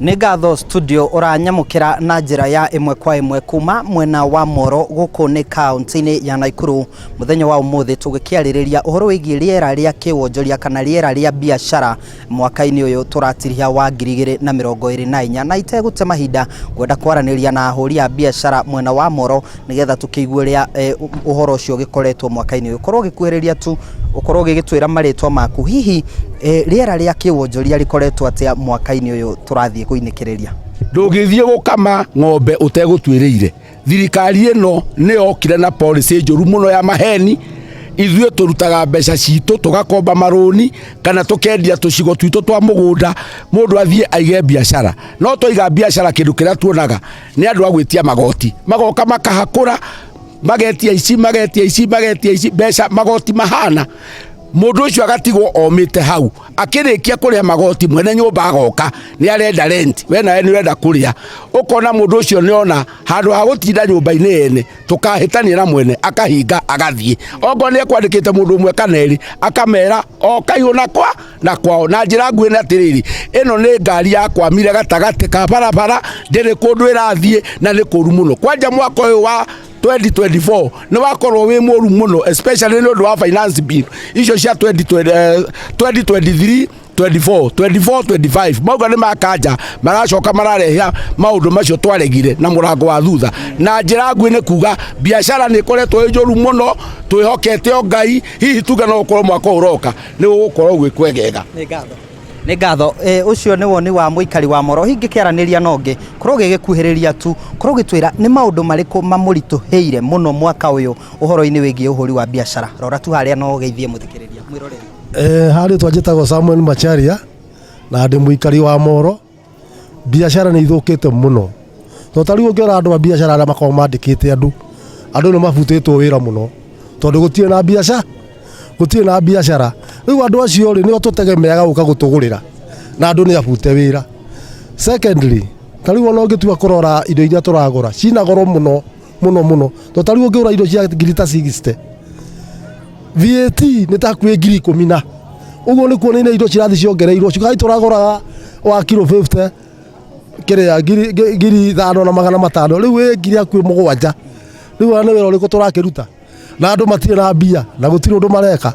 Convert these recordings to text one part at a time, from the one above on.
Nĩ ngatho studio ũranyamũkĩra na njĩra ya ĩmwe kwa ĩmwe kuma mwena wa Moro gũkũ nĩ kaunti-inĩ ya Naikuru. Mũthenya wa ũmũthĩ tũgĩkĩarĩrĩria ũhoro wĩgiĩ rĩera rĩa kĩwonjoria kana rĩera rĩa biacara mwaka-inĩ ũyũ tũratiriha wa 2024. Na itegũte mahinda ngwenda kwaranĩria na ahũri a biacara mwena wa Moro nĩgetha tũkĩigue ũrĩa ũhoro ũcio ũgĩkoretwo mwaka-inĩ ũyũ. Korwo ũgĩkuhĩrĩria tu ũkorwo ũgĩgĩtwĩra marĩtwa maku, hihi rĩera rĩa kĩwonjoria rĩkoretwo atĩa mwaka-inĩ ũyũ tũrathiĩ kũinĩkĩrĩria? Ndũngĩthiĩ gũkama ng'ombe ũtegũtuĩrĩire. Thirikari ĩno nĩ yokire na policy njũru mũno ya maheni. Ithuĩ tũrutaga mbeca citũ tũgakomba marũni kana tũkendia tũcigo twitũ twa mũgũnda mũndũ athiĩ aige biacara. No twaiga biacara kĩndũ kĩrĩa tuonaga nĩ andũ a gwĩtia magoti, magoka makahakũra magetia ici magetia ici magetia ici mbeca magoti mahana mũndũ ũcio agatigwo omĩte hau akĩrĩkia kũrĩha magoti mwene nyũmba agoka nĩ arenda rent we nawe nĩ ũrenda kũrĩa ũkona mũndũ ũcio nĩ ona handũ ha gũtinda nyũmba-inĩ ene tũkahĩtania na mwene akahinga agathiĩ okorwo nĩ ekwandĩkĩte mũndũ ũmwe kana erĩ akamera okai na kwa na kwao na njĩra nguhĩ nĩ atĩrĩrĩ ĩno nĩ ngari yakwamire gatagatĩ ka barabara ndĩrĩ kũndũ ĩrathiĩ na nĩ kũru mũno kwanja mwaka ũyũ wa 2024 nĩ wakorwo wĩ mũru mũno especially nĩ ũndũ wa finance bill icio cia 2020, 2023 24 24 25 mauga nĩ makanja maracoka mararehe maũndũ macio twaregire na mũrango wa thutha na njĩra nguhĩ nĩ kuga biacara nĩ ĩkoretwo ĩ njũru mũno twĩhokete o Ngai hihi tuge no ũkorwo mwaka ũyũ ũroka nĩ gũgũkorwo gwĩ kwegega. Nĩ ngatho. Nĩ ngatho. E, ũcio nĩ woni wa mũikari wa Moro. Hihi ngĩkĩaranĩria na ũngĩ, korwo ũgĩgĩkuhĩrĩria tu, korwo ũgĩtwĩra nĩ maũndũ marĩkũ mamũritũhĩire mũno mwaka ũyũ ũhoro-inĩ wĩgiĩ ũhũri wa biacara. Rora tu harĩa na ũgeithie mũthikĩrĩria mwĩroreri. Eh, harĩ twanjĩtagwo Samuel Macharia na ndĩ mũikari wa Moro. Biacara nĩ ithũkĩte mũno to ta rĩu ũngĩrora andũ a biacara arĩa makoragwo mandĩkĩte andũ, andũ nĩ mabutĩtwo wĩra mũno tondũ gũtirĩ na biacara, gũtirĩ na biacara. Rĩu andũ acio rĩ nĩo tũtegemeaga gũka gũtũgũrĩra na andũ nĩ abute wĩra. Secondly, ta rĩu ona ũngĩtua kũrora indo iria tũragũra ciĩna goro mũno mũno mũno, to ta rĩu ũngĩgũra indo cia ngiri ta 60 VAT nĩ ta hakuhĩ 10,000 na ũguo nĩ kuonania indo cirathiĩ ciongereirwo. Cukari tũragũraga wa kiro 50 kĩrĩa 5,500 rĩu wĩ 7,000. Rĩu ona nĩ wĩra ũrĩkũ tũrakĩruta na andũ matirĩ na mbia na gũtirĩ ũndũ mareka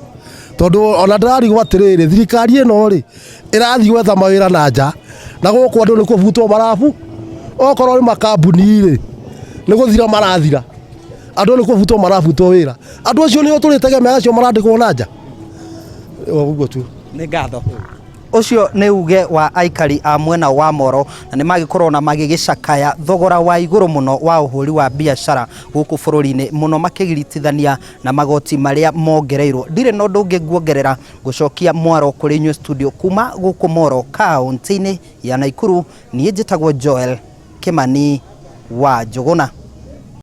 tondũ ona ndĩrarigwo atĩrĩrĩ, thirikari ĩno rĩ ĩrathiĩ gwetha mawĩra na nja na gũkũ andũ nĩ kũbutwo marabu, okorwo nĩ makambuni rĩ nĩ gũthira marathira, andũ nĩ kũbutwo marabutwo wĩra. Andũ acio nĩo tũrĩtegemea acio marandĩkwo na nja? Ũguo tu. Nĩ ngatho. Ũcio nĩ uge wa aikari a mwena wa Moro na nĩ magĩkorwo na magĩgĩcakaya thogora wa igũrũ mũno wa ũhũri wa biacara gũkũ bũrũri-inĩ mũno makĩgiritithania na magoti marĩa mongereirwo. Ndirĩ na ũndũ ũngĩ nguongerera ngũcokia mwaro kũrĩ inyuĩ studio kuma gũkũ Moro kaũntĩ-inĩ ya Naikuru. Niĩ njĩtagwo Joel Kĩmani wa Njũgũna.